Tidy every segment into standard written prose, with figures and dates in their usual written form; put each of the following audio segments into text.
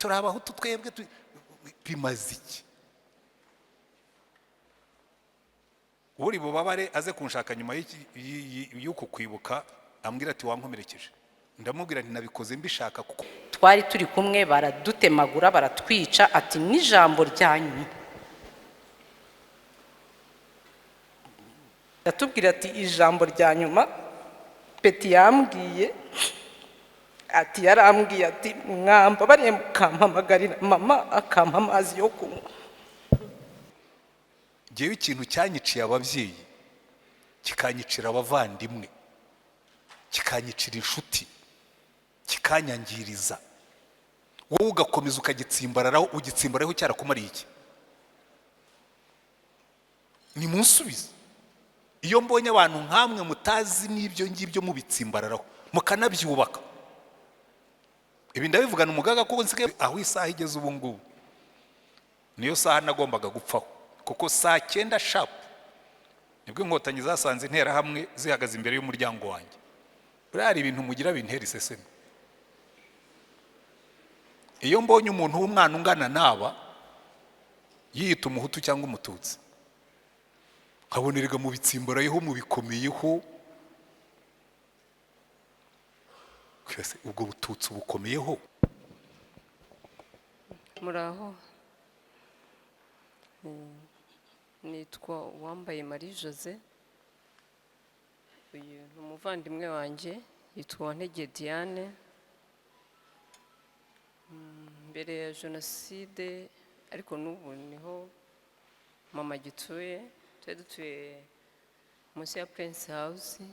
Turi Abahutu twebwe, bimaze iki? Uri bubabare aze kunshaka nyuma y'uku kwibuka, ambwira ati wankomerekeje. Ndamubwira nti nabikoze mbishaka kuko twari turi kumwe, baradutemagura, baratwica. Ati n'ijambo rya nyuma yatubwira ati ijambo rya nyuma Peti yambwiye, ati yarambwiye ati mwambabariye mukampamagarira mama akampa amazi yo kunywa. Ngewe ikintu cyanyiciye ababyeyi, kikanyicira abavandimwe, kikanyicira inshuti, kikanyangiriza, wowe ugakomeza ukagitsimbararaho, ugitsimbaraho cyarakumariye iki? Nimunsubize. Iyo mbonye abantu nkamwe mutazi n'ibyo ngibyo mubitsimbararaho mukanabyubaka, ibi ndabivugana umugaga kuko nsigaye aho isaha igeze ubu ngubu niyo saha nagombaga gupfaho, kuko saa 9 sharp nibwo Inkotanyi zasanze Interahamwe zihagaze imbere y'umuryango wanjye. Buriya hari ibintu mugira bintera iseseme. Iyo mbonye umuntu w'umwana ungana n'aba yiyita Umuhutu cyangwa Umututsi, nkabonerega mu bitsimbarayeho, mubikomeyeho, ubwo bututsi bukomeyeho. Muraho, nitwa Uwambaye Marie Jose. Uyu ni umuvandimwe wanjye yitwa Uwantege Diane. Mbere ya jenoside, ariko n'ubu niho mama agituye, twari dutuye munsi ya Prince House,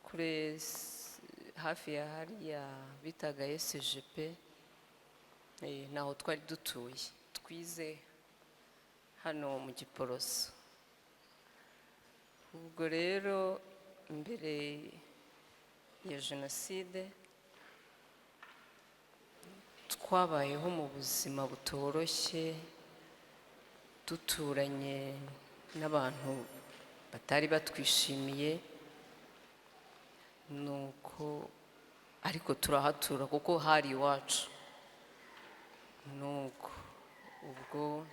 kure hafi ya hariya bitaga SGP, naho twari dutuye. Twize hano mu Giporoso. Ubwo rero mbere ya jenoside twabayeho mu buzima butoroshye, duturanye n'abantu batari batwishimiye, nuko ariko turahatura kuko hari iwacu. Nuko ubwo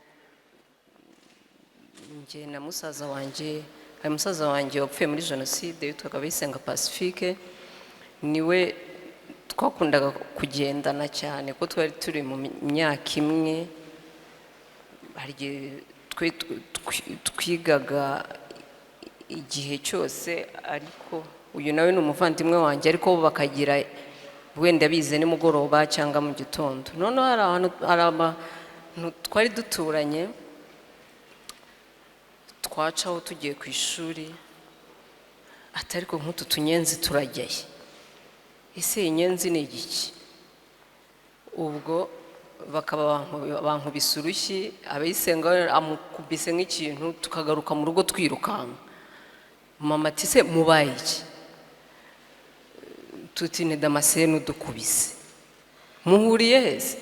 njye na musaza wanjye, hari musaza wanjye wapfuye muri jenoside witwaga Bayisenga Pacifique, niwe twakundaga kugendana cyane kuko twari turi mu myaka imwe. Hari igihe twigaga igihe cyose, ariko uyu nawe ni umuvandimwe wanjye, ariko bo bakagira wenda bize nimugoroba cyangwa mu gitondo. Noneho hari abantu twari duturanye, twacaho tugiye ku ishuri, ati ariko nk'utu tunyenzi turajyaye, ese iyi nyenzi ni igiki? Ubwo bakaba bankubise urushyi, Abayisenga amukubise nk'ikintu, tukagaruka mu rugo twirukanka. Mama ati se mubaye iki? Tuti ni Damascene udukubise. Muhuriye hese?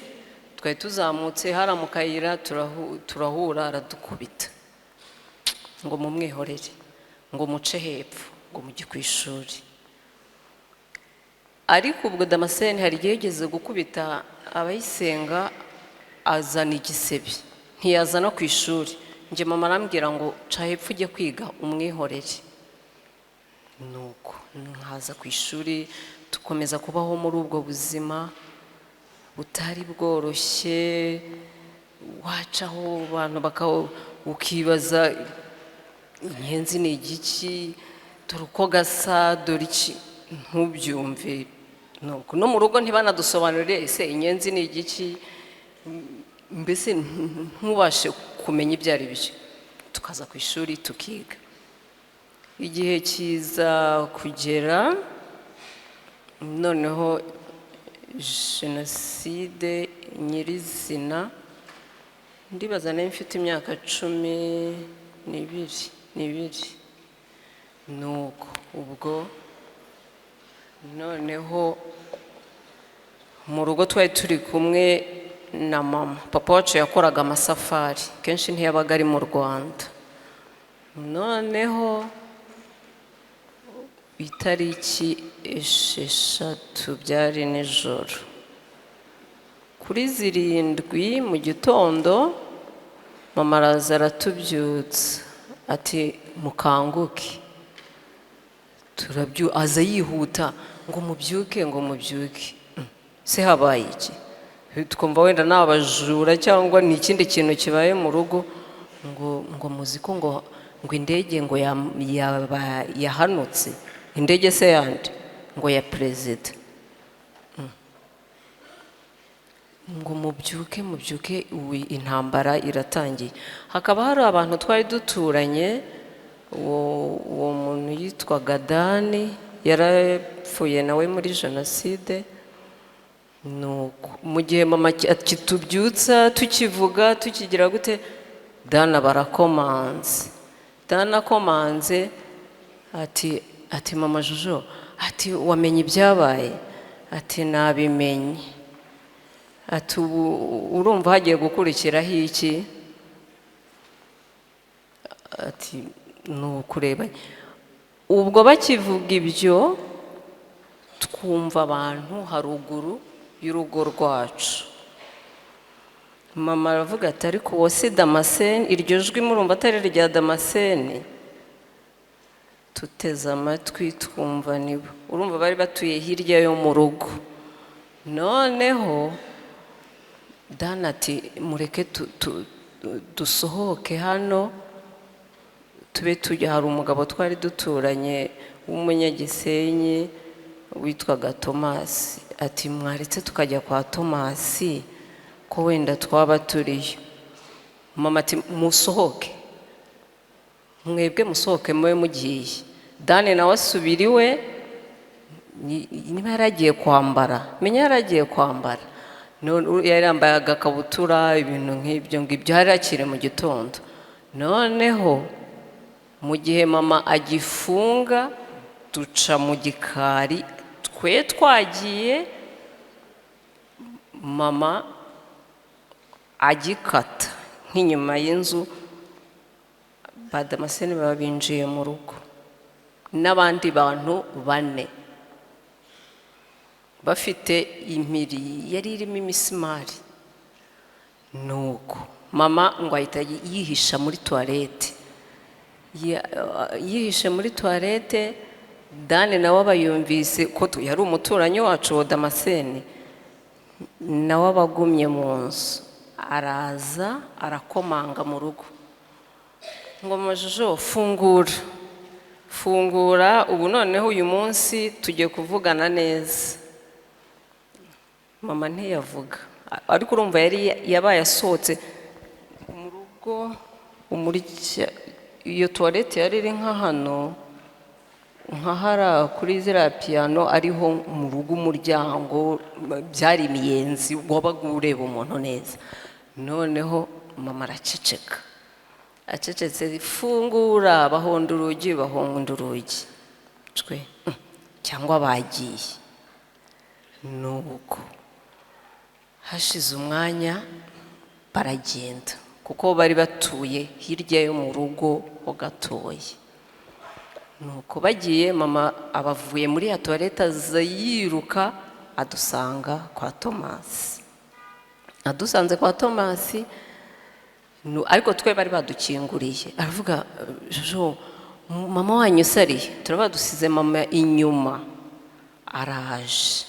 Twari tuzamutse hariya mu kayira, turahura, aradukubita. Ngo mumwihorere, ngo muce hepfo, ngo mujye ku ishuri. Ariko ubwo Damascene hari igihe yigeze gukubita Abayisenga, azana igisebe, ntiyazana ku ishuri. Njye mama arambwira ngo ca hepfo ujye kwiga umwihorere. Nuko nkaza ku ishuri, dukomeza kubaho muri ubwo buzima butari bworoshye. Wacaho abantu ukibaza inyenzi ni igiki, dore uko gasa, dore iki, ntubyumve. Nuko no mu rugo ntibanadusobanurire ese inyenzi ni igiki, mbese ntubashe kumenya ibyo ari byo. Tukaza ku ishuri tukiga. Igihe kiza kugera noneho jenoside nyirizina, ndibaza nari mfite imyaka 12 n'ibiri. Nuko ubwo noneho mu rugo twari turi kumwe na mama. Papa wacu yakoraga amasafari, kenshi ntiyabaga ari mu Rwanda. Noneho itariki 6 byari nijoro, Kuri 7 mu gitondo mama araza aratubyutsa, ati mukanguke. Aza yihuta ngo mubyuke, ngo mubyuke. Se habaye iki? Twumva wenda ni abajura cyangwa ni ikindi kintu kibaye mu rugo, ngo muzi ko ngo indege ngo yahanutse. Indege se yandi? Ngo ya perezida. Ngo mubyuke, mubyuke, ubu intambara iratangiye. Hakaba hari abantu twari duturanye, uwo muntu yitwaga Dani, yarapfuye nawe muri jenoside. Nuko mu gihe mama akitubyutsa, tukivuga tukigira gute, Dana barakomanze. Dana akomanze ati mama Jojo, ati wamenye ibyabaye? Ati nabimenye. Ati ubu urumva hagiye gukurikiraho iki? Ati ni ukureba. Ubwo bakivuga ibyo, twumva abantu haruguru y'urugo rwacu. Mama aravuga ati ariko uwo si Damascene, iryo jwi murumva atari irya Damascene? Tuteze amatwi twumva nibo. Urumva bari batuye hirya yo mu rugo. Noneho Dana ati mureke dusohoke hano tube tujya. Hari umugabo twari duturanye w'umunyagisenyi witwaga Tomasi, ati mwaretse tukajya kwa Tomasi ko wenda twaba turiyo. Mama ati musohoke, mwebwe musohoke mube mugiye. Dani nawe asubira iwe, niba yaragiye kwambara, menya yaragiye kwambara. None yari yambaye agakabutura, ibintu nk'ibyo ngibyo, hari hakiri mu gitondo. Noneho mu gihe mama agifunga, duca mu gikari, twe twagiye, mama agikata nk'inyuma y'inzu, ba Damascene baba binjiye mu rugo n'abandi bantu 4 bafite impiri yari irimo imisimari. Nuko mama ngo ahita yihisha muri toilette. Yihishe muri toilette. Dani nawe aba yumvise ko yari umuturanyi wacu wa Damascene, nawe aba agumye mu nzu, araza arakomanga mu rugo ngo Majojo fungura, fungura, ubu noneho uyu munsi tugiye kuvugana neza. Mama ntiyavuga, ariko urumva yari yabaye asohotse mu rugo. Iyo toilette yari iri nka hano, nka hariya kuri ziriya piyano, ariho mu rugo umuryango byari imiyenzi, wabaga ureba umuntu neza. Noneho mama araceceka, acecetse, fungura, bahonda urugi, bahonda urugi, cwe cyangwa bagiye. Nuko hashize umwanya baragenda, kuko bari batuye hirya yo mu rugo ho gatoya. Nuko bagiye, mama abavuye muri ya toilette aza yiruka adusanga kwa Tomasi. Adusanze kwa Tomasi, ariko twe bari badukinguriye, aravuga Jojo mama wanyu sari, turaba dusize mama inyuma araje.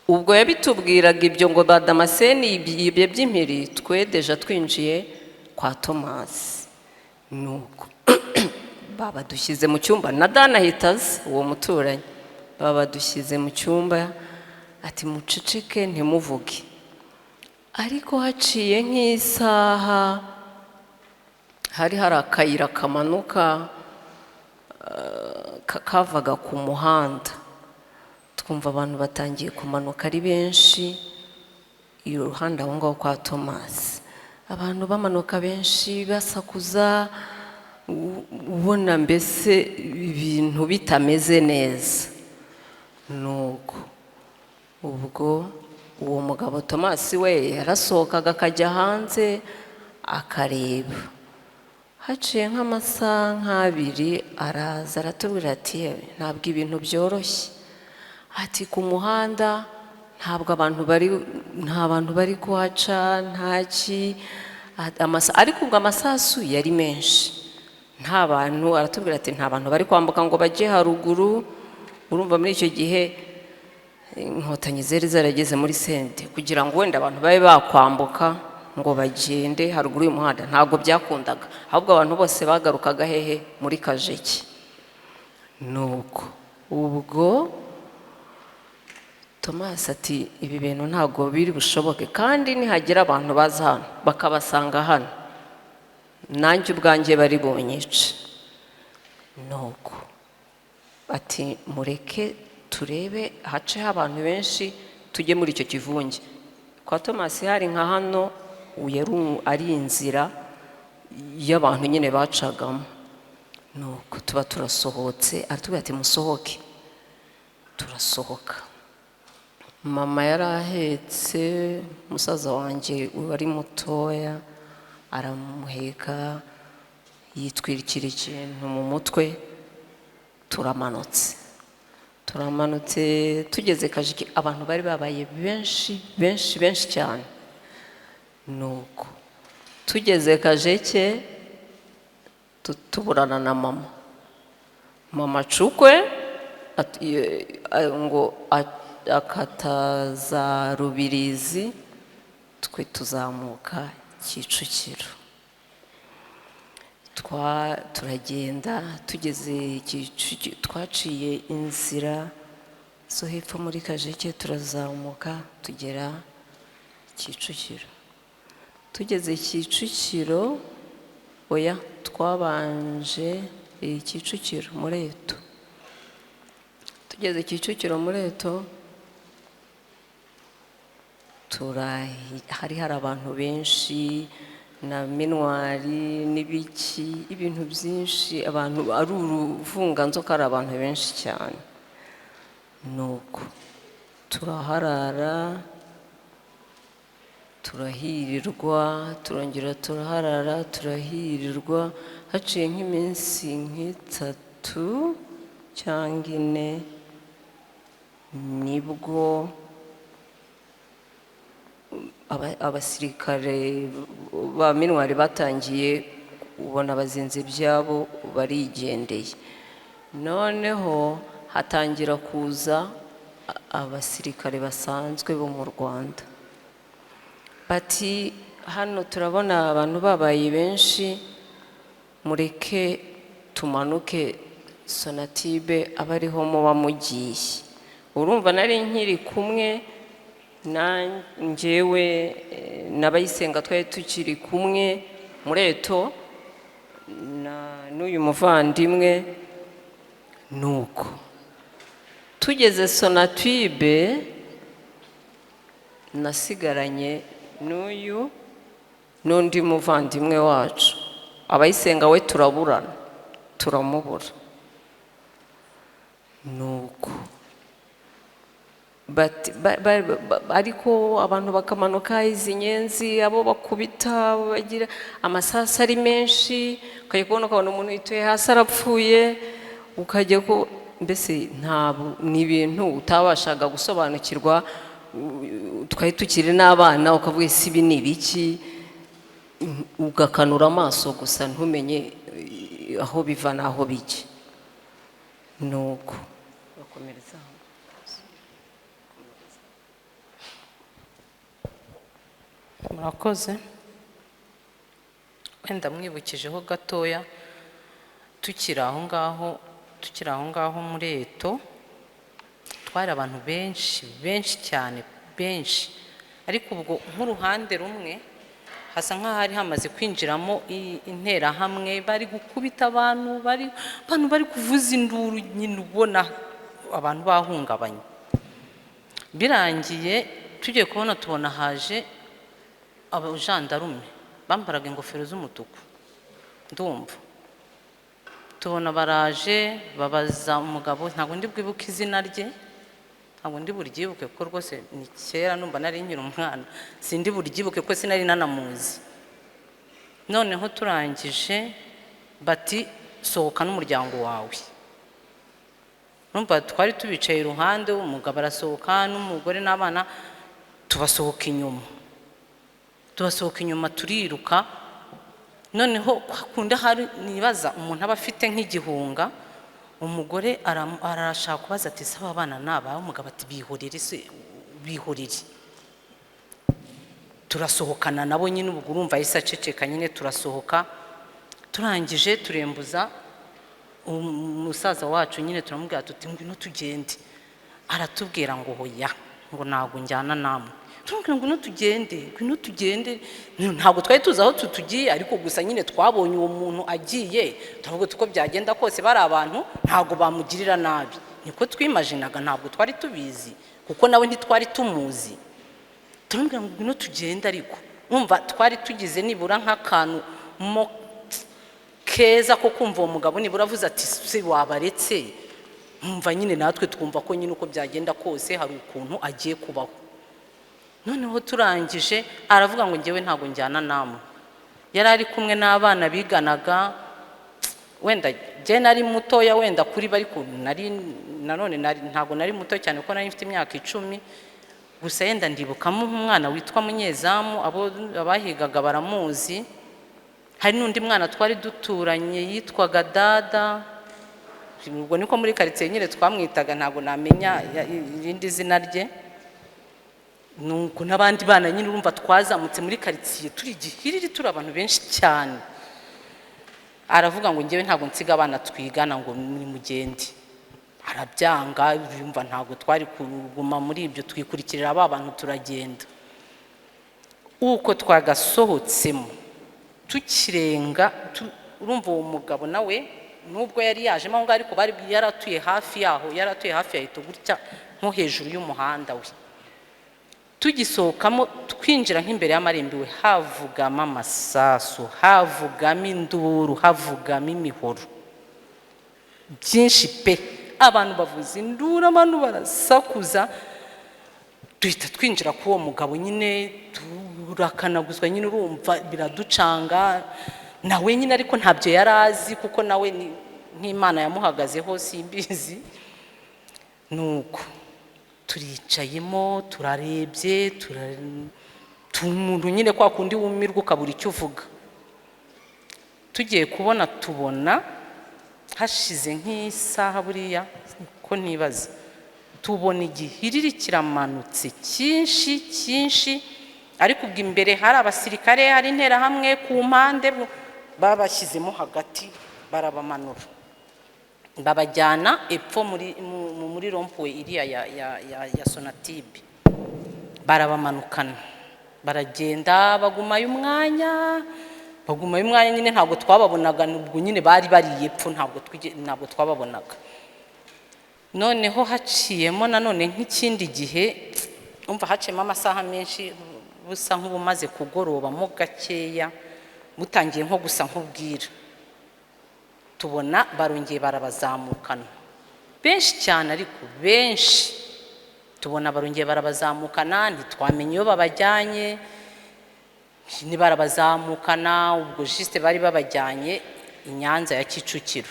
Ubwo yabitubwiraga ibyo ngo ba Damascene ibyo by'impiri, twe déjà twinjiye kwa Tomasi. Nuko babadushyize mu cyumba, na Dana ahita aza, uwo muturanyi, babadushyize mu cyumba, ati muceceke ntimuvuge. Ariko haciye nk'isaha, hari akayira kamanuka kavaga ku muhanda, twumva abantu batangiye kumanuka ari benshi iruhande aho ngaho kwa Tomasi. Abantu bamanuka benshi basakuza, ubona mbese ibintu bitameze neza. Nuko ubwo uwo mugabo Tomasi we yarasohokaga akajya hanze akareba. Haciye nk'amasaha nk'abiri araza aratubwira ati yewe ntabwo ibintu byoroshye, ati ku muhanda Ntabwo abantu bari, nta bantu bari kuhaca, ntaki. Ariko ubwo amasasu yari menshi, nta bantu. Aratubwira ati nta bantu bari kwambuka ngo bajye haruguru. Urumva muri icyo gihe Inkotanyi zari zarageze muri sente, kugira ngo wenda abantu babe bakwambuka ngo bagende haruguru y'umuhanda ntabwo byakundaga, ahubwo abantu bose bagarukaga hehe? Muri Kajeke. Nuko ubwo Tomasi ati ibi bintu ntabwo biri bushoboke, kandi nihagira abantu baza hano bakabasanga hano, nanjye ubwanjye bari bunyice. Nuko ati mureke turebe haceho abantu benshi tujye muri icyo kivunge. Kwa Tomasi hari nka hano, yari ari inzira y'abantu nyine bacagamo. Nuko tuba turasohotse, aratubwira ati musohoke, turasohoka. Mama yari ahetse musaza wanjye wari mutoya, aramuheka yitwikira ikintu mu mutwe. Turamanutse tugeze Kajiki, abantu bari babaye benshi benshi benshi cyane. Nuko tugeze Kajeke tuburana na mama. Mama cukwe ngo akata za Rubirizi, twe tuzamuka Kicukiro. Turagenda tugeze Kicukiro, twaciye inzira zo hepfo muri Kajeke, turazamuka tugera Kicukiro. Tugeze Kicukiro, oya, twabanje Kicukiro muri Eto. Tugeze Kicukiro muri Eto, hari abantu benshi na minwari n'ibiki, ibintu byinshi, abantu ari uruvunganzoka, ari abantu benshi cyane. Nuko turaharara, turahirirwa, turongera turaharara, turahirirwa. Haciye nk'iminsi nk'itatu cyangwa ine, nibwo abasirikare ba minwari batangiye ubona bazinze ibyabo barigendeye. Noneho hatangira kuza abasirikare basanzwe bo mu Rwanda, bati hano turabona abantu babaye benshi, mureke tumanuke Sonatibe abe ariho muba mugiye. Urumva nari nkiri kumwe na njyewe n'Abayisenga, twari tukiri kumwe muri Eto n'uyu muvandimwe. Nuko tugeze Sonatibe, nasigaranye n'uyu n'undi muvandimwe wacu. Abayisenga we turaburana, turamubura. Nuko ariko abantu bakamanuka, izi nyenzi, abo bakubita, abo bagira, amasasu ari menshi, ukajya kubona ukabona umuntu yituye hasi arapfuye, ukajya ku mbese ntabwo ni ibintu utabashaga gusobanukirwa. Twari tukiri n'abana, ukavuga ese ibi ni ibiki, ugakanura amaso gusa ntumenye aho biva n'aho bijya. Nuko bakomereza aho. Murakoze. Wenda mwibukijeho gatoya, tukiri aho ngaho muri Eto, twari abantu benshi benshi cyane benshi, ariko ubwo nk'uruhande rumwe hasa nk'ahari hamaze kwinjiramo Interahamwe, bari gukubita abantu, bari kuvuza induru nyine, ubona abantu bahungabanye. Birangiye tugiye kubona tubona haje abajandarume bambaraga ingofero z'umutuku, ndumva tubona baraje, babaza umugabo, ntabwo ndi bwibuke izina rye, ntabwo ndi buryibuke kuko rwose ni kera, numva nari nkiri umwana, sindi buryibuke kuko sinari nanamuzi. Noneho turangije bati sohoka n'umuryango wawe. Urumva twari tubicaye iruhande, umugabo arasohoka n'umugore n'abana, tubasohoka inyuma, tubasohoka inyuma turiruka. Noneho kunda hari nibaza umuntu aba afite nk'igihunga, umugore arashaka kubaza ati saba abana naba, umugabo ati bihorere se bihorere. Turasohokana nabo nyine, ubwo urumva yahise aceceka nyine, turasohoka. Turangije turembuza umusaza wacu nyine, turamubwira tuti ngwino tugende. Aratubwira ngo hoya, ngo ntabwo njyana namwe. Turamubwira ngo ngwino tugende, ngwino tugende. Ntabwo twari tuzi aho tugiye, ariko gusa nyine twabonye uwo muntu agiye, turavuga tuko byagenda kose bari abantu ntabwo bamugirira nabi, niko twimajinaga, ntabwo twari tubizi kuko nawe ntitwari tumuzi. Turamubwira ngo ngwino tugende, ariko umva twari tugize nibura nk'akantu mo keza ko kumva uwo mugabo nibura avuze ati se wabaretse, nkumva nyine natwe twumva ko nyine uko byagenda kose hari ukuntu agiye kubaho. Noneho turangije aravuga ngo njyewe ntabwo njyana namwe. Yari ari kumwe n'abana biganaga, wenda njye nari mutoya wenda kuri bari nari nanone ntabwo nari muto cyane kuko nari mfite imyaka 10 gusa. Yenda ndibukamo umwana witwa Munyezamu, abo abahigaga baramuzi. Hari n'undi mwana twari duturanye yitwaga Dada, ubwo niko muri karitsiye nyine twamwitaga, ntabwo namenya irindi zina rye. Nuko n'abandi bana nyine urumva twazamutse muri karitsiye turi igihiriri, turi abantu benshi cyane. Aravuga ngo njyewe ntabwo nsiga abana twigana ngo nimugende, arabyanga. Yumva ntabwo twari kuguma muri ibyo, twikurikirira ba bantu turagenda. Uko twagasohotsemo tukirenga, urumva uwo mugabo nawe nubwo yari yajemo aho ngaho, ariko bari yaratuye hafi yaho, yaratuye hafi ya Eto gutya nko hejuru y'umuhanda we. Tugisohokamo twinjira nk'imbere y'amarembo iwe, havugamo amasasu, havugamo induru, havugamo imihoro byinshi pe, abantu bavuza induru, abantu barasakuza. Duhita twinjira k'uwo mugabo nyine, turakanaguzwa nyine, urumva biraducanga nawe nyine, ariko ntabyo yari azi kuko nawe nk'Imana yamuhagazeho simbizi. Nuko turicayemo turarebye, umuntu nyine kwa kundi wumirwa ukabura icyo uvuga. Tugiye kubona tubona hashize nk'isaha buriya ko ntibaza, tubona igihiriri kiramanutse cyinshi cyinshi, ariko ubwo imbere hari abasirikare, hari interahamwe ku mpande, babashyizemo hagati barabamanura babajyana epfo muri rompuwe iriya ya Sonatibe, barabamanukana baragenda bagumayo umwanya, bagumayo umwanya nyine ntabwo twababonaga, ubwo nyine bari bariye epfo ntabwo twababonaga. Noneho haciyemo nanone nk'ikindi gihe, umva haciyemo amasaha menshi, busa nk'ubumaze kugorobamo gakeya, butangiye nko gusa nk'ubwira, tubona barongeye barabazamukana benshi cyane, ariko benshi tubona barongeye barabazamukana, ntitwamenye iyo babajyanye, nibarabazamukana ubwo juste bari babajyanye i Nyanza ya Kicukiro.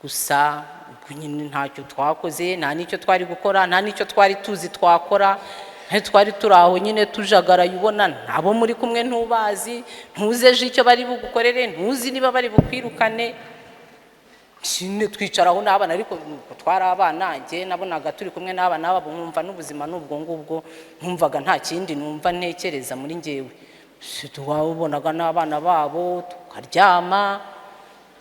Gusa nyine ntacyo twakoze, nta n'icyo twari gukora, nta n'icyo twari tuzi twakora, twari turi aho nyine tujagaraye, ubona ntabo muri kumwe ntubazi, ntuzi ejo icyo bari bugukorere, ntuzi niba bari bukwirukane. Nyine twicaraho n'abana, ariko twari abana, njye nabonaga turi kumwe n'abana babo, nkumva n'ubuzima n'ubwo ngubwo, nkumvaga nta kindi numva ntekereza muri njyewe. Twabonaga n'abana babo tukaryama,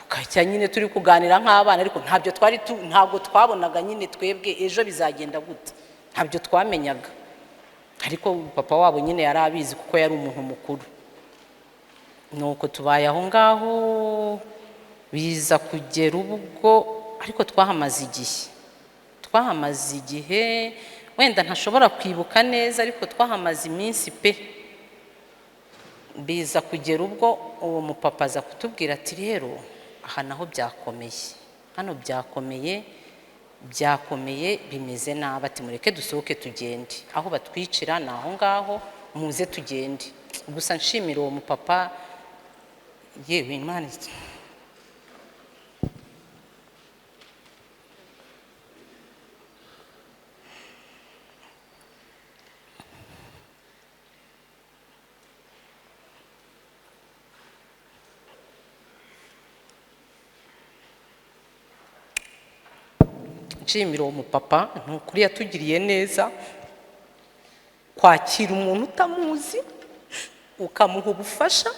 tukajya nyine turi kuganira nk'abana, ariko ntabyo twari ntabwo twabonaga nyine twebwe ejo bizagenda gute, ntabyo twamenyaga. Ariko papa wabo nyine yari abizi kuko yari umuntu mukuru. Nuko tubaye aho ngaho biza kugera ubwo, ariko twahamaze igihe, wenda ntashobora kwibuka neza, ariko twahamaze iminsi pe. Biza kugera ubwo uwo mupapa aza kutubwira ati rero aha naho byakomeye, hano byakomeye, byakomeye bimeze nabi, ati mureke dusohoke tugende, aho batwicira ni aho ngaho, muze tugende. Gusa nshimira uwo mupapa, yewe Imana. Nshimira uwo mupapa, ni ukuri yatugiriye neza. Kwakira umuntu utamuzi ukamuha ubufasha,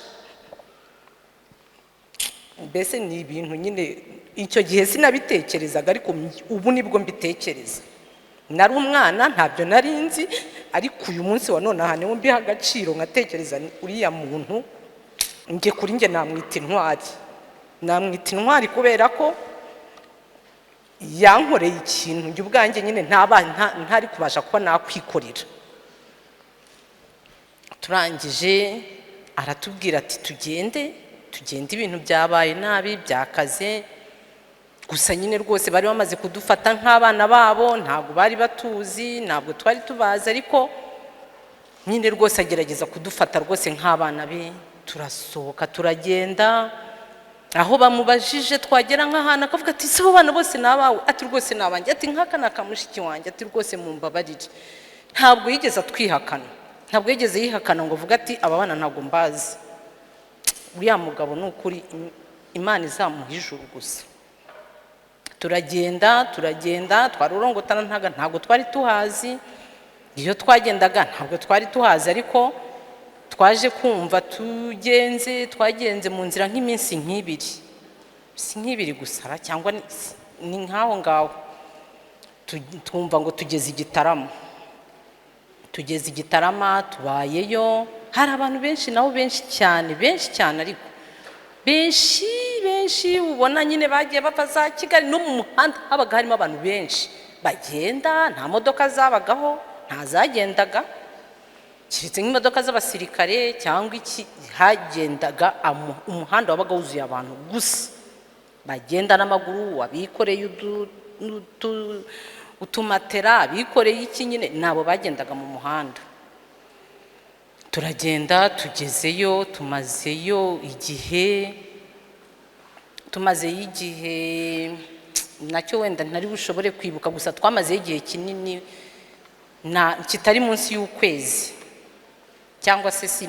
mbese ni ibintu nyine icyo gihe sinabitekerezaga, ariko ubu nibwo mbitekereza. Nari umwana, ntabyo nari nzi, ariko uyu munsi wa none aha niwo mbiha agaciro, nkatekereza uriya muntu njye kuri njye namwita intwari. Namwita intwari kubera ko yankoreye ikintu njye ubwanjye nyine ntari kubasha kuba nakwikorera. Turangije aratubwira ati tugende, tugende, ibintu byabaye nabi, byakaze. Gusa nyine rwose bari bamaze kudufata nk'abana babo, ntabwo bari batuzi, ntabwo twari tubazi, ariko nyine rwose agerageza kudufata rwose nk'abana be. Turasohoka turagenda, aho bamubajije twagera nk'ahantu akavuga ati si bo bana bose ni abawe? Ati rwose ni abanjye. Ati nk'aka ni aka mushiki wanjye. Ati rwose mumbabarire. Ntabwo yigeze atwihakana, ntabwo yigeze yihakana ngo avuge ati aba bana ntabwo mbazi. Uriya mugabo ni ukuri Imana izamuha ijuru gusa. Turagenda, turagenda, twarurongotana, ntabwo twari tuhazi, iyo twagendaga ntabwo twari tuhazi, ariko twaje kumva tugenze, twagenze mu nzira nk'iminsi nk'ibiri, si nk'ibiri gusa cyangwa ni nk'aho ngaho, twumva ngo tugeze i Gitarama. Tugeze i Gitarama tubayeyo, hari abantu benshi nabo, benshi cyane, benshi cyane, ariko benshi benshi ubona nyine bagiye bava za Kigali, no mu muhanda habaga harimo abantu benshi bagenda, nta modoka zabagaho, nta zagendaga, keretse nk'imodoka z'abasirikare cyangwa iki, hagendaga umuhanda wabaga wuzuye abantu gusa bagenda n'amaguru, abikoreye utumatera, abikoreye iki nyine, nabo bagendaga mu muhanda. Turagenda tugezeyo, tumazeyo igihe, tumazeyo igihe nacyo wenda ntari bushobore kwibuka, gusa twamazeyo igihe kinini kitari munsi y'ukwezi cyangwa se si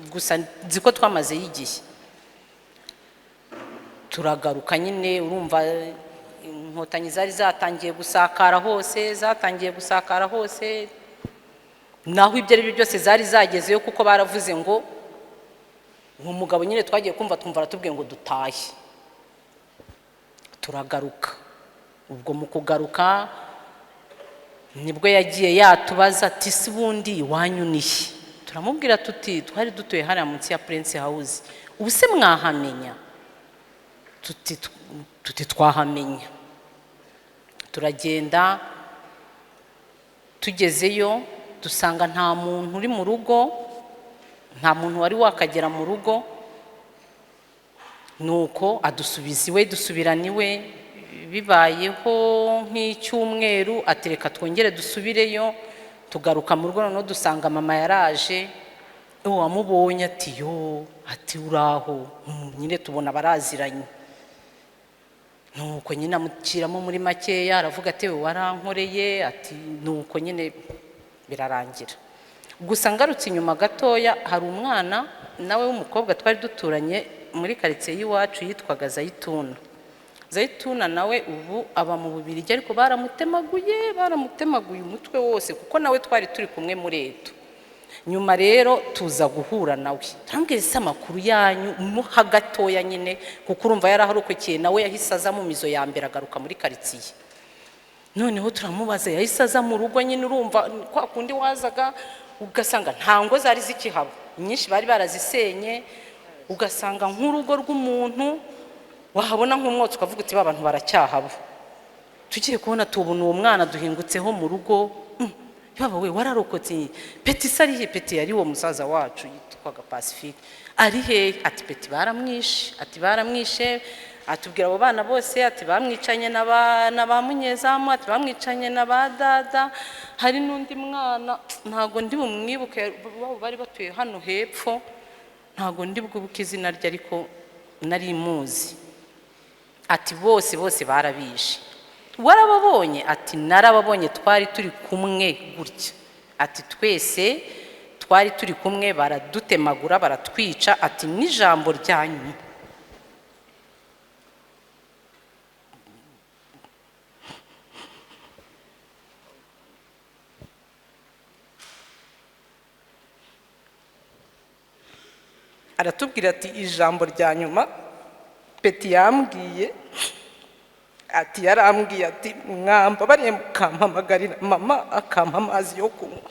gusa, nzi ko twamazeyo igihe. Turagaruka nyine, urumva inkotanyi zari zatangiye gusakara hose, zatangiye gusakara hose, naho ibyo ari byo byose zari zagezeyo, kuko baravuze ngo uwo mugabo nyine twagiye kumva twumva aratubwiye ngo dutahe. Turagaruka. Ubwo mu kugaruka nibwo yagiye yatubaza ati si bundi iwanyu ni he? Turamubwira tuti twari dutuye hariya munsi ya Prince House, ubu se mwahamenya? Tuti twahamenya. Turagenda tugezeyo dusanga nta muntu uri mu rugo, nta muntu wari wakagera mu rugo. Nuko adusubiza iwe, dusubirana iwe. Bibayeho nk'icyumweru atereka twongere dusubireyo. Tugaruka mu rugo noneho dusanga mama yaraje, wamubonye ati yo, ati uraho, nyine tubona baraziranye. Nuko nyine amushyiramo muri makeya, aravuga ati warankoreye, ati nuko nyine birarangira. Gusa ngarutse inyuma gatoya, hari umwana nawe w'umukobwa twari duturanye muri karitsiye y'iwacu yitwaga Zayituna. Zayituna nawe ubu aba mu Bubiligi, ariko baramutemaguye, baramutemaguye umutwe wose, kuko nawe twari turi kumwe muri eto. Nyuma rero tuza guhura nawe, turambwira ese amakuru yanyu muha gatoya nyine, kuko urumva yaraharokokeye, nawe yahise aza mu mizo ya mbere agaruka muri karitsiye. Noneho turamubaza, yahise aza mu rugo nyine, urumva kwa kundi wazaga ugasanga nta ngo zari zikihaba, nyinshi bari barazisenye, ugasanga nk'urugo rw'umuntu wahabona nk'umwotsi ukavuga uti ba bantu baracyahaba. Tugiye kubona tubona uwo mwana duhingutseho mu rugo, yaba we wararokotse, Peti se ari he? Peti yari uwo musaza wacu yitwaga Pacifique, ari he? Ati Peti baramwishe, ati baramwishe. Atubwira abo bana bose, ati bamwicanye na ba munyezamu, ati bamwicanye na ba dada, hari n'undi mwana ntago ndi bumwibuke, bari batuye hano hepfo, ntago ndi bwibuke izina rye ariko nari muzi. Ati bose bose barabishe. Warababonye? Ati narababonye, twari turi kumwe gutya. Ati twese twari turi kumwe, baradutemagura baratwica. Ati n'ijambo ryanyu Aratubwira ati ijambo rya nyuma petit yambwiye, ati yarambwiye ati mwambabariye mukampamagarira mama akampa amazi yo kunywa.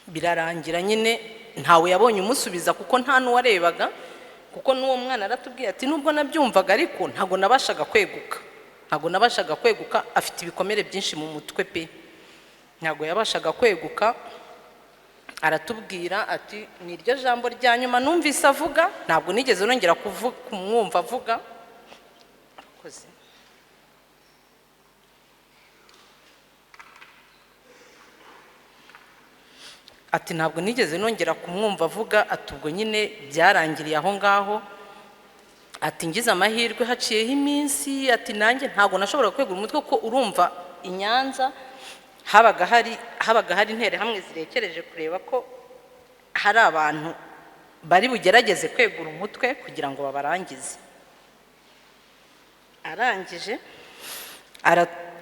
Birarangira nyine ntawe yabonye umusubiza, kuko nta n'uwarebaga, kuko n'uwo mwana aratubwiye ati nubwo nabyumvaga ariko ntabwo nabashaga kweguka, ntabwo nabashaga kweguka, afite ibikomere byinshi mu mutwe pe, ntabwo yabashaga kweguka. Aratubwira ati ni iryo jambo rya nyuma numvise avuga, ntabwo nigeze nongera kumwumva avuga. Akoze. Ati ntabwo nigeze nongera kumwumva avuga, ati ubwo nyine byarangiriye aho ngaho. Ati ngize amahirwe haciyeho iminsi, ati nanjye ntabwo nashoboraga kwegura umutwe, kuko urumva i Nyanza habaga hari interahamwe zirekereje kureba ko hari abantu bari bugerageze kwegura umutwe kugira ngo babarangize. Arangije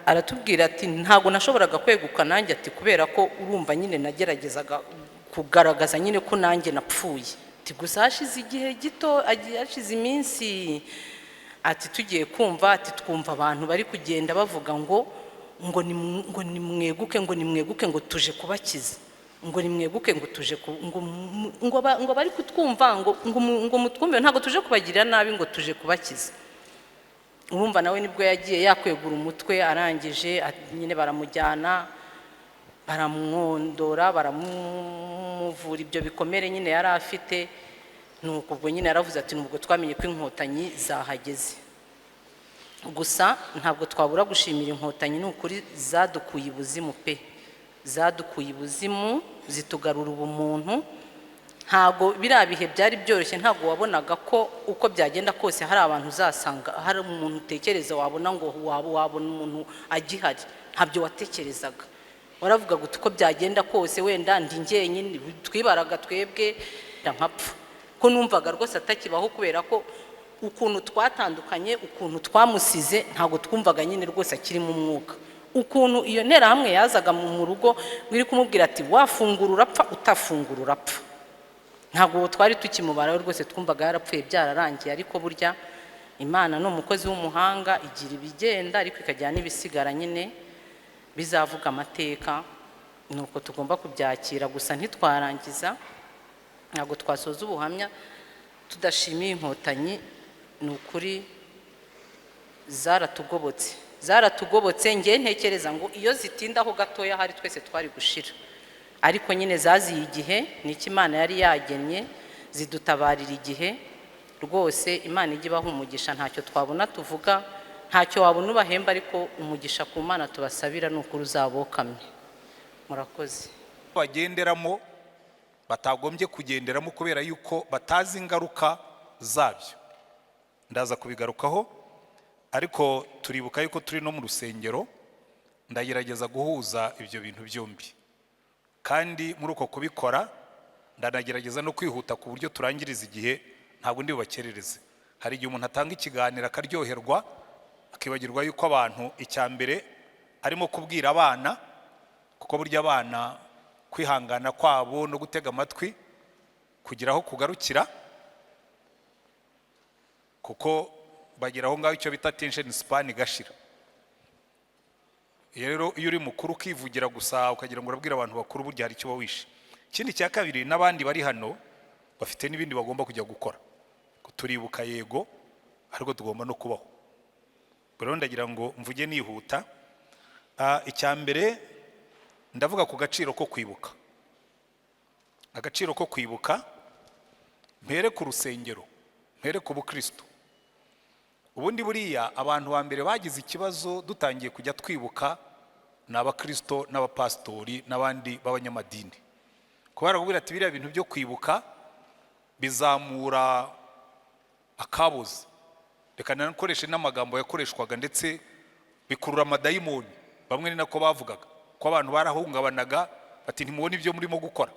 aratubwira ati ntabwo nashoboraga kweguka nanjye, ati kubera ko urumva nyine nageragezaga kugaragaza nyine ko nanjye napfuye. Ati gusa hashize igihe gito, hashize iminsi, ati tugiye kumva, ati twumva abantu bari kugenda bavuga ngo ngo nimweguke, ngo nimweguke, ngo tuje kubakiza, ngo nimweguke, ngo tuje ngo ngo bari kutwumva, ngo ngo mutwumve, ntabwo tuje kubagirira nabi, ngo tuje kubakiza. Urumva nawe nibwo yagiye yakwegura umutwe, arangije nyine baramujyana, baramwondora, baramuvura ibyo bikomere nyine yari afite. Nuko ubwo nyine yaravuze ati nubwo twamenye ko inkotanyi zahageze. Gusa ntabwo twabura gushimira inkotanyi, ni ukuri zadukuye ibuzimu pe, zadukuye ibuzimu zitugarura ubumuntu. Ntabwo biriya bihe byari byoroshye, ntabwo wabonaga ko uko byagenda kose hari abantu uzasanga, hari umuntu utekereza wabona ngo wabona umuntu agihari, ntabyo watekerezaga. Waravugaga uti uko byagenda kose wenda ndi njyenyine, twibaraga twebwe nkapfa, ko numvaga rwose atakibaho, kubera ko ukuntu twatandukanye, ukuntu twamusize, ntabwo twumvaga nyine rwose akirimo umwuka. Ukuntu iyo nterahamwe yazaga mu rugo iri kumubwira ati wafungura urapfa, utafungura urapfa, ntabwo twari tukimubara rwose, twumvaga yarapfuye byararangiye. Ariko burya Imana ni umukozi w'umuhanga, igira ibigenda ariko ikajyana n'ibisigara nyine bizavuga amateka, nuko tugomba kubyakira. Gusa ntitwarangiza, ntabwo twasoza ubuhamya tudashimiye inkotanyi, ni ukuri zaratugobotse, zaratugobotse. Ngewe ntekereza ngo iyo zitindaho gatoya hari twese twari gushira, ariko nyine zaziye igihe, nicyo Imana yari yagennye, zidutabarira igihe rwose. Imana ijye ibaha umugisha, ntacyo twabona tuvuga, ntacyo wabona ubahemba, ariko umugisha ku Mana tubasabira ni ukuri uzabokamye. Murakoze. Bagenderamo batagombye kugenderamo kubera yuko batazi ingaruka zabyo, ndaza kubigarukaho, ariko turibuka yuko turi no mu rusengero, ndagerageza guhuza ibyo bintu byombi, kandi muri uko kubikora ndanagerageza no kwihuta ku buryo turangiriza igihe, ntabwo ndi bubakerereze. Hari igihe umuntu atanga ikiganiro akaryoherwa, akibagirwa yuko abantu icya mbere arimo kubwira abana, kuko burya abana kwihangana kwabo no gutega amatwi kugira aho kugarukira, kuko bagera aho ngaho icyo bita attention span igashira. Rero iyo uri mukuru ukivugira gusa ukagira ngo urabwira abantu bakuru, burya hari icyo wishe. Ikindi cya kabiri, n'abandi bari hano bafite n'ibindi bagomba kujya gukora, turibuka yego, ariko tugomba no kubaho. Rero ndagira ngo mvuge nihuta. Icya mbere ndavuga ku gaciro ko kwibuka, agaciro ko kwibuka mpere ku rusengero, mpere ku bukristo. Ubundi buriya abantu ba mbere bagize ikibazo dutangiye kujya twibuka ni abakristo n'abapasitori n'abandi b'abanyamadini, kubera kubwira ati biriya bintu byo kwibuka bizamura akaboze, reka nakoreshe n'amagambo yakoreshwaga, ndetse bikurura amadayimoni. Bamwe ni nako bavugaga ko abantu barahungabanaga bati ntimubone ibyo murimo gukora,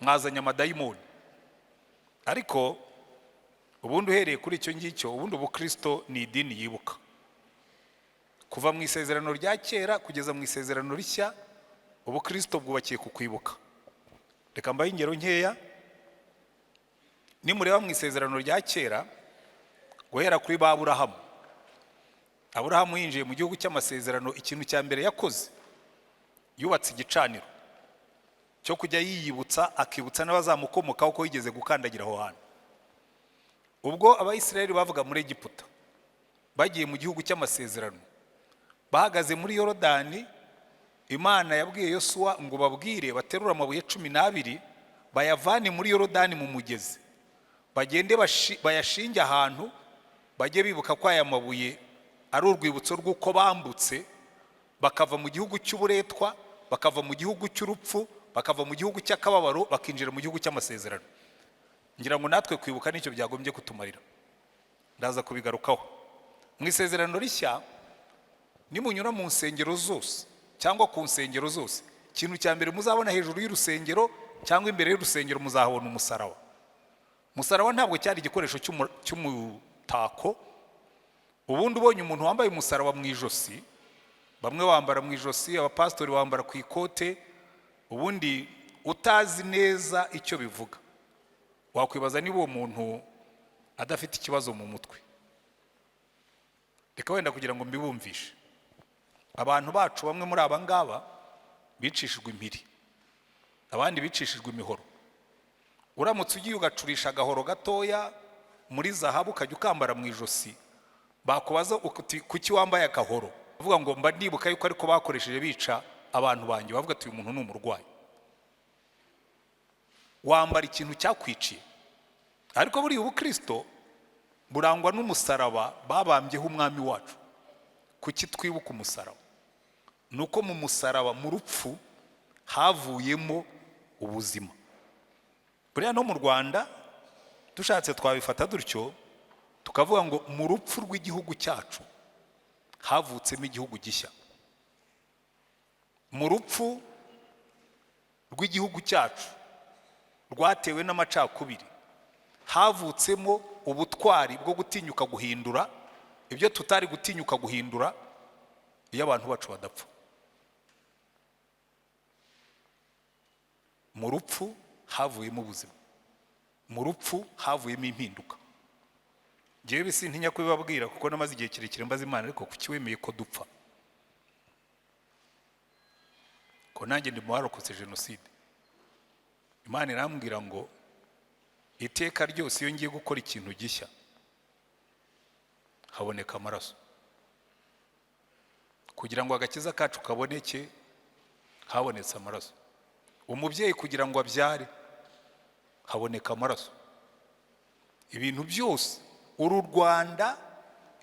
mwazanye amadayimoni. Ariko ubundi uhereye kuri icyo ngicyo, ubundi ubukristo ni idini yibuka. Kuva mu Isezerano rya Kera kugeza mu Isezerano Rishya, ubukristo bwubakiye ku kwibuka. Reka mbahe ingero nkeya. Nimureba mu Isezerano rya Kera, guhera kuri ba Aburahamu, Aburahamu yinjiye mu gihugu cy'amasezerano, ikintu cya mbere yakoze, yubatse igicaniro cyo kujya yiyibutsa, akibutsa n'abazamukomokaho ko yigeze gukandagira aho hantu. Ubwo Abayisiraheli bavuga muri Egiputa bagiye mu gihugu cy'amasezerano, bahagaze muri Yorodani, Imana yabwiye Yosuwa ngo babwire baterure amabuye 12, bayavane muri Yorodani mu mugezi, bagende bayashinge ahantu, bajye bibuka ko aya mabuye ari urwibutso rw'uko bambutse, bakava mu gihugu cy'uburetwa, bakava mu gihugu cy'urupfu, bakava mu gihugu cy'akababaro, bakinjira mu gihugu cy'amasezerano. Ngira ngo natwe kwibuka nicyo byagombye kutumarira, ndaza kubigarukaho. Mu Isezerano Rishya, nimunyura mu nsengero zose cyangwa ku nsengero zose, ikintu cya mbere muzabona hejuru y'urusengero cyangwa imbere y'urusengero, muzahabona umusaraba. Umusaraba ntabwo cyari igikoresho cy'umutako. Ubundi ubonye umuntu wambaye umusaraba mu ijosi, bamwe bambara mu ijosi, abapasitori bambara ku ikote, ubundi utazi neza icyo bivuga wakwibaza niba uwo muntu adafite ikibazo mu mutwe. Reka wenda kugira ngo mbibumvishe, abantu bacu bamwe muri aba ngaba bicishijwe impiri, abandi bicishijwe imihoro. Uramutse ugiye ugacurisha agahoro gatoya muri zahabu, ukajya ukambara mu ijosi, bakubaza uti: "Kuki wambaye agahoro?" Bavuga ngo: "Mba nibuka yuko ariko bakoresheje bica abantu banjye." Bavuga ati: "Uyu muntu ni umurwayi." Wambara ikintu cyakwiciye. Ariko buriya ubukristo burangwa n'umusaraba babambyeho Umwami wacu. Kuki twibuka umusaraba? Ni uko mu musaraba, mu rupfu, havuyemo ubuzima. Buriya no mu Rwanda dushatse twabifata dutyo, tukavuga ngo mu rupfu rw'igihugu cyacu havutsemo igihugu gishya. Mu rupfu rw'igihugu cyacu rwatewe n'amacakubiri havutsemo ubutwari bwo gutinyuka guhindura ibyo tutari gutinyuka guhindura iyo abantu bacu badapfa. Mu rupfu havuyemo ubuzima, mu rupfu havuyemo impinduka. Ngewe sintinya kubibabwira kuko namaze igihe kirekire mbaza Imana: "Ariko kuki wemeye ko dupfa?" Ko nanjye ndi mu barokotse jenoside. Imana irambwira ngo iteka ryose iyo ngiye gukora ikintu gishya haboneka amaraso. Kugira ngo agakiza kacu kaboneke, habonetse amaraso. Umubyeyi kugira ngo abyare haboneka amaraso. Ibintu byose, uru Rwanda,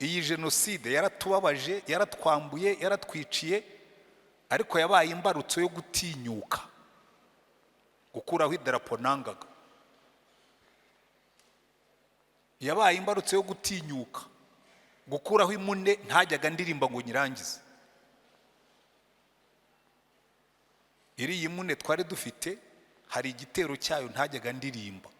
iyi jenoside yaratubabaje, yaratwambuye, yaratwiciye, ariko yabaye imbarutso yo gutinyuka gukuraho idarapo nangaga. Yabaye imbarutso yo gutinyuka gukuraho imune ntajyaga ndirimba ngo nyirangize. Iriya imune twari dufite, hari igitero cyayo ntajyaga ndirimba.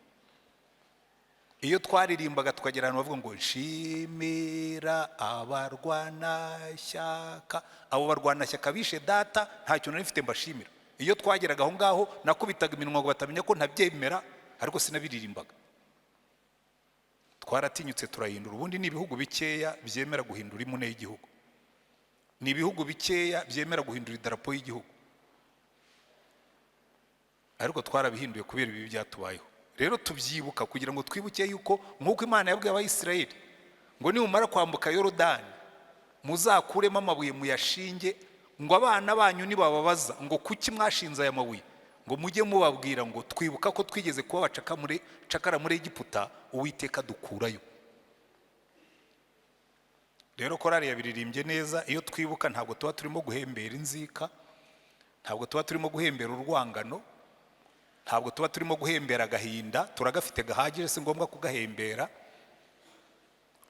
Iyo twaririmbaga tukagera ahantu bavuga ngo "Nshimira abarwanashyaka", abo barwanashyaka bishe data, ntacyo nari mfite mbashimira. Iyo twageraga aho ngaho nakubitaga iminwa ngo batamenya ko ntabyemera, ariko sinabiririmbaga. Twaratinyutse turahindura. Ubundi ni ibihugu bikeya byemera guhindura imune y'igihugu, ni ibihugu bikeya byemera guhindura idarapo y'igihugu, ariko twarabihinduye kubera ibi byatubayeho. Rero tubyibuka kugira ngo twibuke yuko nk'uko Imana yabwiye Abayisiraheli ngo nimumara kwambuka Yorodani muzakuremo amabuye muyashinge, ngo abana banyu nibababaza ngo kuki mwashinze aya mabuye, ngo mujye mubabwira ngo twibuka ko twigeze kuba abacakara muri Egiputa, Uwiteka dukurayo. Rero korari yabiririmbye neza. Iyo twibuka ntabwo tuba turimo guhembera inzika, ntabwo tuba turimo guhembera urwangano, ntabwo tuba turimo guhembera agahinda, turagafite gahagije, si ngombwa kugahembera.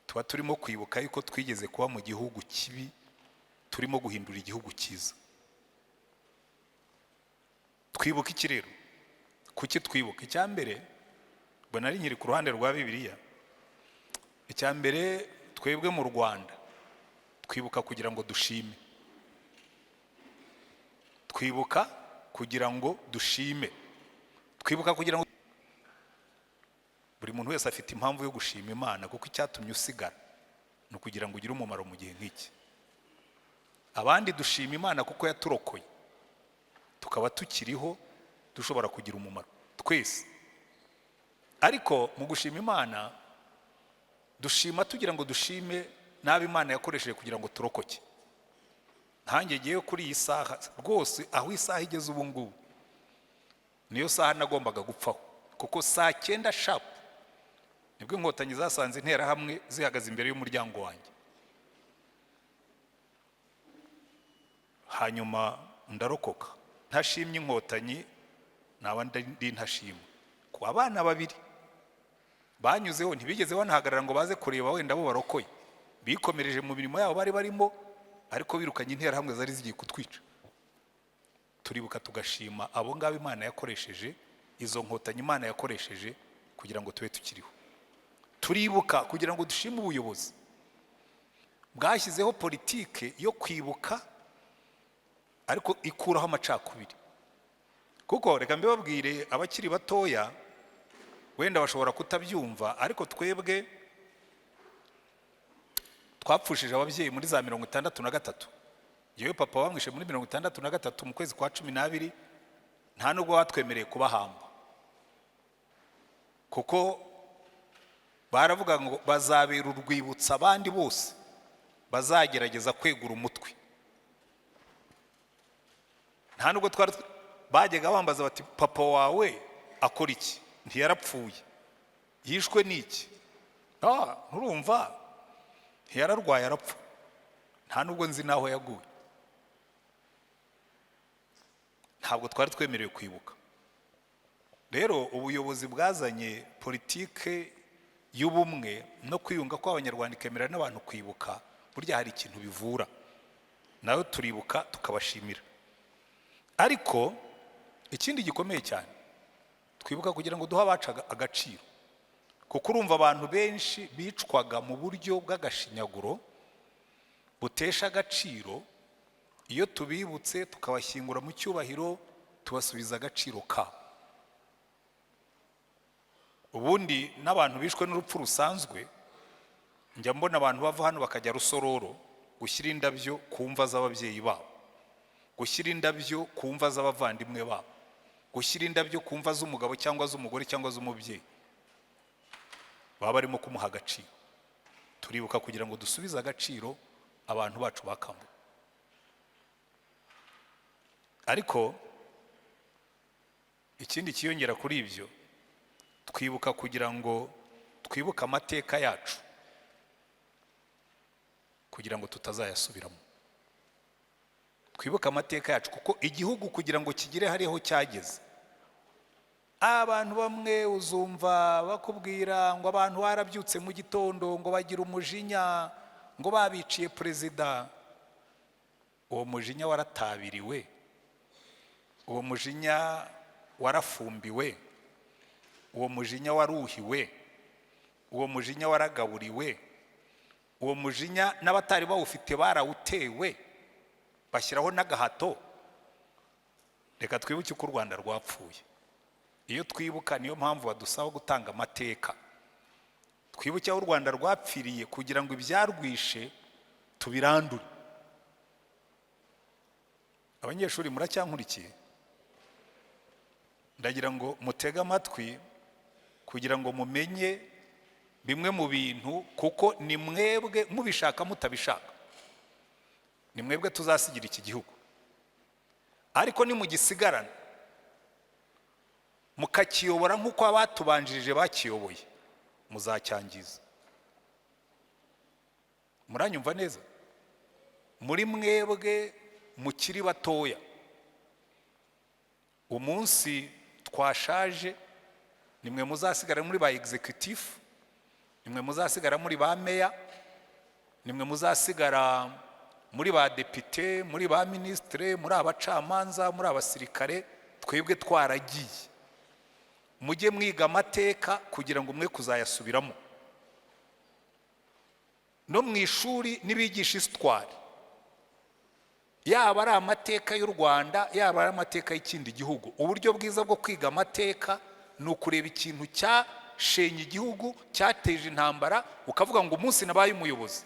Tuba turimo kwibuka yuko twigeze kuba mu gihugu kibi, turimo guhindura igihugu cyiza. Twibuka iki rero? Kuki twibuka? Icya mbere, Ubwo nari nkiri ku ruhande rwa Bibiliya. Icya mbere, twebwe mu Rwanda twibuka kugira ngo dushime, twibuka kugira ngo dushime, twibuka kugira ngo buri muntu wese afite impamvu yo gushima Imana, kuko icyatumye usigara ni ukugira ngo ugire umumaro mu gihe nk'iki. Abandi dushima Imana kuko yaturokoye tukaba tukiriho, dushobora kugira umumaro twese. Ariko mu gushima Imana, dushima tugira ngo dushime n'abo Imana yakoresheje kugira ngo turokoke. Ntange ngewe kuri iyi saha rwose, aho isaha igeze ubu ngubu, niyo saha nagombaga gupfaho, kuko saa 9 sharp nibwo Inkotanyi zasanze Interahamwe zihagaze imbere y'umuryango wanjye, hanyuma ndarokoka. Ntashimye Inkotanyi naba ndi ntashima. Ku abana babiri banyuzeho ntibigeze banahagarara ngo baze kureba wenda abo barokoye, bikomereje mu mirimo yabo bari barimo, ariko birukanye Interahamwe zari zigiye kutwica. Turibuka tugashima abo ngabo Imana yakoresheje, izo Nkotanyi Imana yakoresheje kugira ngo tube tukiriho. Turibuka kugira ngo dushime ubuyobozi bwashyizeho politike yo kwibuka ariko ikuraho amacakubiri. Kuko reka mbibabwire, abakiri batoya wenda bashobora kutabyumva, ariko twebwe twapfushije ababyeyi muri za 63. Yewe papa bamwishe muri 63 mu kwezi kwa 12, nta nubwo batwemereye kubahamba, kuko baravuga ngo bazabera urwibutso abandi bose bazagerageza kwegura umutwe. Nta nubwo twari bajyaga bambaza bati papa wawe akora iki? Ntiyarapfuye, yishwe n'iki? Nturumva, ntiyararwaye arapfa, nta nubwo nzi n'aho yaguye. Ntabwo twari twemerewe kwibuka. Rero ubuyobozi bwazanye politike y'ubumwe no kwiyunga kw'Abanyarwanda, ikemera n'abantu kwibuka. Burya hari ikintu bivura, nawe turibuka tukabashimira. Ariko ikindi gikomeye cyane, twibuka kugira ngo duhe abacu agaciro, kuko urumva abantu benshi bicwaga mu buryo bw'agashinyaguro butesha agaciro. Iyo tubibutse tukabashyingura mu cyubahiro, tubasubiza agaciro kabo. Ubundi n'abantu bishwe n'urupfu rusanzwe, njya mbona abantu bava hano bakajya Rusororo gushyira indabyo ku mva z'ababyeyi babo, gushyira indabyo ku mva z'abavandimwe babo, gushyira indabyo ku mva z'umugabo cyangwa z'umugore cyangwa z'umubyeyi, baba barimo kumuha agaciro. Turibuka kugira ngo dusubize agaciro abantu bacu bakambuwe. Ariko ikindi kiyongera kuri ibyo, twibuka kugira ngo twibuke amateka yacu kugira ngo tutazayasubiramo. Twibuke amateka yacu kuko igihugu kugira ngo kigere hariho cyageze, abantu bamwe uzumva bakubwira ngo abantu barabyutse mu gitondo ngo bagira umujinya ngo babiciye perezida. Uwo mujinya waratabiriwe, uwo mujinya warafumbiwe, uwo mujinya waruhiwe, uwo mujinya waragaburiwe, uwo mujinya n'abatari bawufite barawutewe, bashyiraho n'agahato. Reka twibuke uko u Rwanda rwapfuye. Iyo twibuka, niyo mpamvu badusaba gutanga amateka, twibuke aho u Rwanda rwapfiriye kugira ngo ibyarwishe tubirandure. Abanyeshuri muracyankurikiye? Ndagira ngo mutege amatwi kugira ngo mumenye bimwe mu bintu, kuko ni mwebwe mubishaka mutabishaka, ni mwebwe tuzasigira iki gihugu. Ariko nimugisigarana mukakiyobora nk'uko abatubanjirije bakiyoboye, muzacyangiza. Muranyumva neza? Muri mwebwe mukiri batoya, umunsi twashaje nimwe muzasigara muri ba executive, nimwe muzasigara muri ba meya, nimwe muzasigara muri ba depite, muri ba ministre, muri abacamanza, muri abasirikare. Twebwe twaragiye. Mujye mwiga amateka kugira ngo mwe kuzayasubiramo. No mu ishuri nibigisha histoire, yaba ari amateka y'u Rwanda, yaba ari amateka y'ikindi gihugu, uburyo bwiza bwo kwiga amateka ni ukureba ikintu cyashenye igihugu, cyateje intambara, ukavuga ngo umunsi nabaye umuyobozi,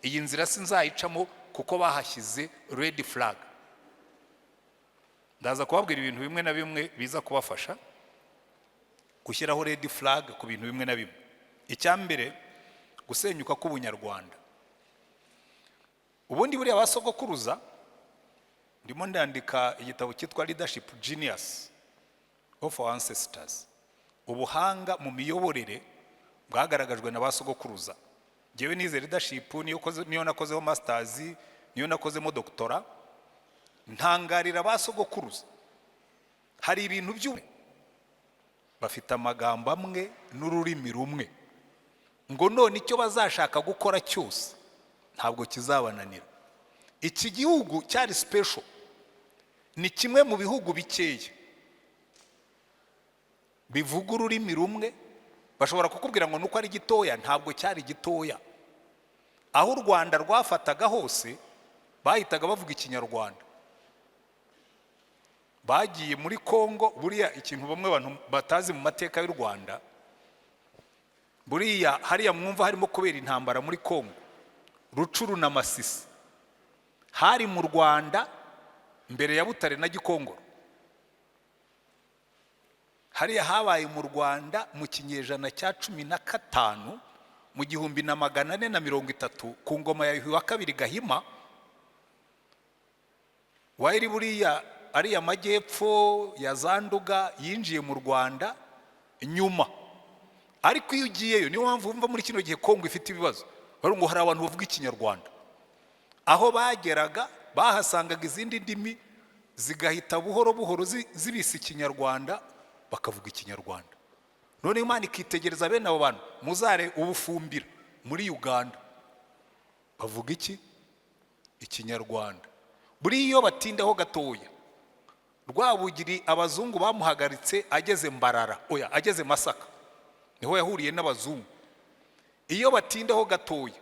iyi nzira sinzayicamo kuko bahashyize red flag. Ndaza kubabwira ibintu bimwe na bimwe biza kubafasha gushyiraho red flag ku bintu bimwe na bimwe. Icya mbere, gusenyuka k'ubunyarwanda. Ubundi buriya ba sogokuruza, ndimo ndandika igitabo cyitwa Leadership Genius of Our Ancestors, ubuhanga mu miyoborere bwagaragajwe na ba sogokuruza. Ngewe nize leadership, niyo nakozeho masters, niyo nakozemo doctorat. Ntangarira ba sogokuruza, hari ibintu by'u bafite amagambo amwe n'ururimi rumwe, ngo none icyo bazashaka gukora cyose ntabwo kizabananira. Iki gihugu cyari special, ni kimwe mu bihugu bikeya bivuga ururimi rumwe. Bashobora kukubwira ngo nuko ari gitoya. Ntabwo cyari gitoya. Aho u Rwanda rwafataga hose bahitaga bavuga Ikinyarwanda. Bagiye muri Kongo. Buriya ikintu bamwe abantu batazi mu mateka y'u Rwanda, buriya hariya mwumva harimo kubera intambara muri Kongo, Rutshuru na Masisi, hari mu Rwanda mbere ya Butare na Gikongoro. Hariya habaye mu Rwanda mu kinyejana cya 15, mu 1430, ku ngoma ya Yuhi wa kabiri Gahima. Wari buriya ariya majyepfo ya za Nduga yinjiye mu Rwanda nyuma. Ariko iyo ugiyeyo, niyo mpamvu wumva muri kino gihe Kongo ifite ibibazo, bari ngo hari abantu bavuga Ikinyarwanda. Aho bageraga bahasangaga izindi ndimi, zigahita buhoro buhoro zibisa Ikinyarwanda, bakavuga Ikinyarwanda. None Imana ikitegereza bene abo bantu. Muzare ubufumbira muri Uganda bavuga iki? Ikinyarwanda. Buriya iyo batindaho gatoya, Rwabugiri abazungu bamuhagaritse ageze Mbarara, oya, ageze Masaka, niho yahuriye n'abazungu. Iyo batindaho gatoya,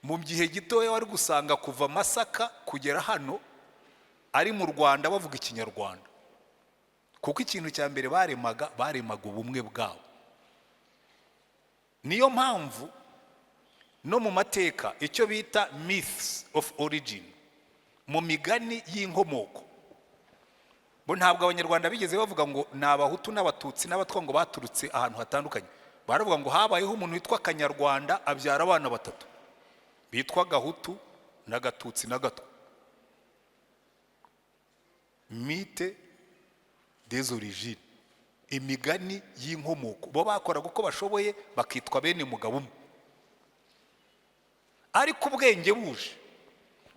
mu gihe gitoya wari gusanga kuva Masaka kugera hano ari mu Rwanda, bavuga Ikinyarwanda, kuko ikintu cya mbere baremaga ubumwe bwabo. Niyo mpamvu no mu mateka icyo bita myths of origin, mu migani y'inkomoko, bo ntabwo Abanyarwanda bigeze bavuga ngo ni Abahutu n'Abatutsi n'Abatwa, ngo baturutse ahantu hatandukanye. Baravuga ngo habayeho umuntu witwa Kanyarwanda, abyara abana batatu bitwa Gahutu na Gatutsi na Gatwa. Mythe des origines, imigani y'inkomoko. Bo bakoraga uko bashoboye bakitwa bene mugabo umwe. Ariko ubwenge buje,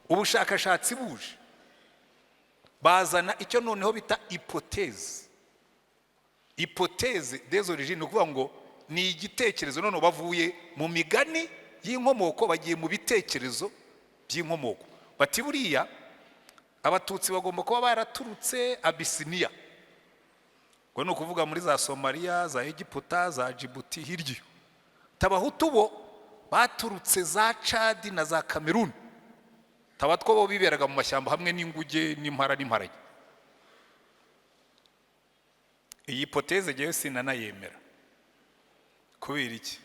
ubushakashatsi buje, bazana icyo noneho bita hypothèse. Hypothèse des origines, ni ukuvuga ngo ni igitekerezo. Noneho bavuye mu migani y'inkomoko, bagiye mu bitekerezo by'inkomoko. Bati buriya Abatutsi bagomba kuba baraturutse Abisiniya, ngo ni ukuvuga muri za Somaliya, za Egiputa, za Jibuti hirya iyo. Abahutu bo baturutse za Cadi na za Kameruni. Abatwa bo biberaga mu mashyamba hamwe n'inguge n'impara n'imparage. Iyi hypothèse ngewe sinanayemera. Kubera iki?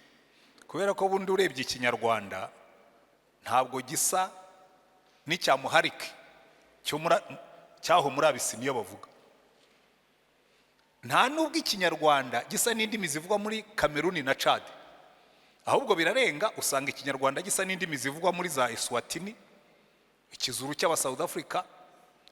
Kubera ko bundi urebye Ikinyarwanda ntabwo gisa n'icya Muharike cyaho muri Abisiniya bavuga. Nta nubwo Ikinyarwanda gisa n'indimi zivugwa muri Kameruni na Cadi, ahubwo birarenga. Usanga Ikinyarwanda gisa n'indimi zivugwa muri za Eswatini, Ikizuru cy'aba South Africa,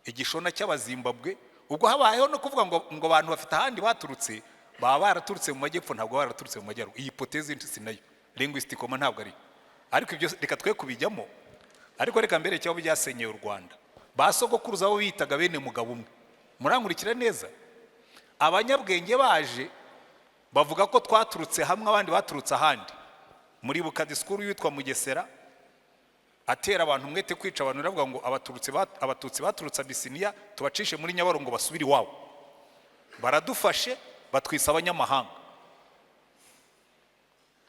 Igishona cy'Abazimbabwe. Ubwo habayeho no kuvuga ngo abantu bafite ahandi baturutse, baba baraturutse mu majyepfo, ntabwo baba baraturutse mu majyaruguru. Iyi hypothèse si nayo, linguistiquement ntabwo ari. Ariko ibyo reka twe kubijyamo. Ariko reka mbere cyangwa byasenyeye u Rwanda, ba sogokuruza bo bitaga bene mugabo umwe. Murankurikira neza? Abanyabwenge baje bavuga ko twaturutse hamwe, abandi baturutse ahandi. Muribuka disikuru witwa Mugesera atera abantu umwete kwica abantu, aravuga ngo Abatutsi baturutse Abisiniya, tubacishe muri Nyabarongo basubire iwabo. Baradufashe, batwisa abanyamahanga.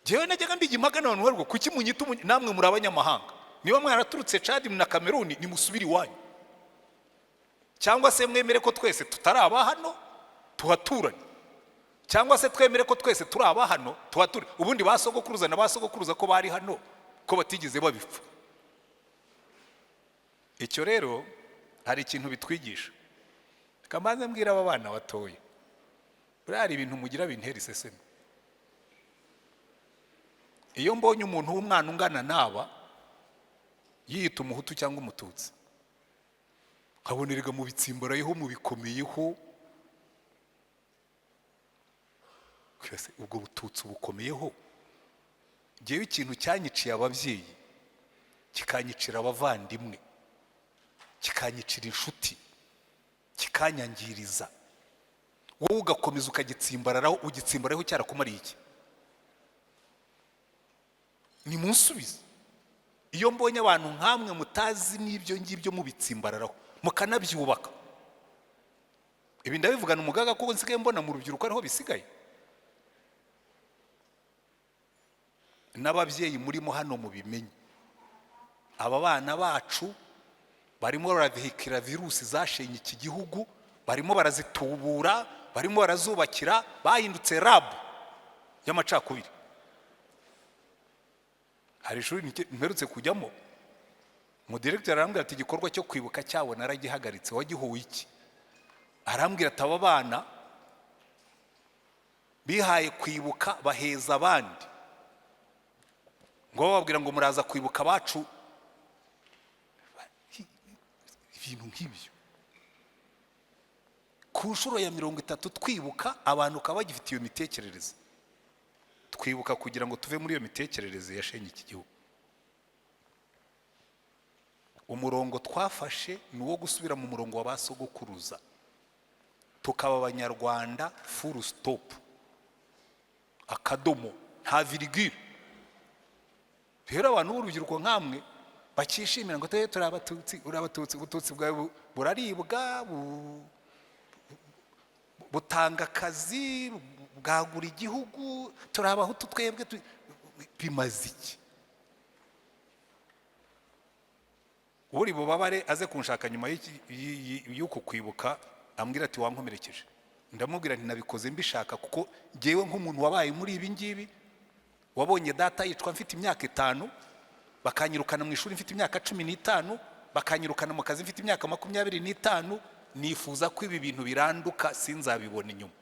Njyewe najyaga mbijya impaka n'abantu barwo: kuki munyita namwe muri abanyamahanga? Niba mwaraturutse Cadi na Kameruni, nimusubire iwanyu, cyangwa se mwemere ko twese tutari aba hano, tuhaturanye, cyangwa se twemere ko twese turi aba hano, tuhature. Ubundi ba sogokuruza na ba sogokuruza ko bari hano, ko batigeze babipfa? Icyo rero hari ikintu bitwigisha. Reka mbanze mbwira aba bana batoya: buriya hari ibintu mugira bintera iseseme. Iyo mbonye umuntu w'umwana ungana n'aba yiyita Umuhutu cyangwa Umututsi, nkabonerega mu bitsimbarayeho, mu bikomeyeho. Kwese ubwo bututsi bukomeyeho. Ngewe ikintu cyanyiciye ababyeyi, kikanyicira abavandimwe, kikanyicira inshuti, kikanyangiriza, wowe ugakomeza ukagitsimbararaho. Ugitsimbaraho cyarakumariye iki? Nimunsubize. Iyo mbonye abantu nkamwe mutazi n'ibyo ngibyo mubitsimbararaho, mukanabyubaka. Ibi ndabivugana umugaga kuko nsigaye mbona mu rubyiruko ariho bisigaye. N'ababyeyi murimo hano mubimenye, aba bana bacu barimo baravihikira virusi zashenye iki gihugu, barimo barazitubura, barimo barazubakira, bahindutse rabu y'amacakubiri. Hari ishuri mperutse kujyamo, umudiregiteri arambwira ati: "Igikorwa cyo kwibuka cyabo naragihagaritse." "Wagihuye iki?" Arambwira ati: "Aba bana bihaye kwibuka, baheza abandi, ngo bababwira ngo muraza kwibuka abacu." Ibintu nk'ibyo, ku nshuro ya 30 twibuka, abantu bakaba bagifite iyo mitekerereze. Twibuka kugira ngo tuve muri iyo mitekerereze yashenye iki gihugu. Umurongo twafashe ni uwo gusubira mu murongo wa ba sogokuruza, tukaba Abanyarwanda, full stop, akadomo, nta virigire. Rero abantu b'urubyiruko nkamwe bakishimira ngo twe turi Abatutsi, uri Abatutsi, ubututsi bwawe buraribwa, butanga akazi, bwagura igihugu. Turi Abahutu twebwe, bimaze iki? Uri bubabare aze kunshaka nyuma y'uku kwibuka, ambwira ati: "Wankomerekeje." Ndamubwira nti: "Nabikoze mbishaka, kuko ngewe nk'umuntu wabaye muri ibi ngibi, wabonye data yicwa mfite imyaka 5, bakanyirukana mu ishuri mfite imyaka 15, bakanyirukana mu kazi mfite imyaka 25, nifuza ko ibi bintu biranduka, sinzabibona inyuma."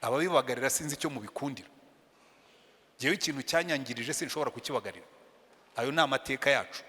Ababibagarira sinzi icyo mubikundira. Ngewe ikintu cyanyangirije sinshobora kukibagarira. Ayo ni amateka yacu.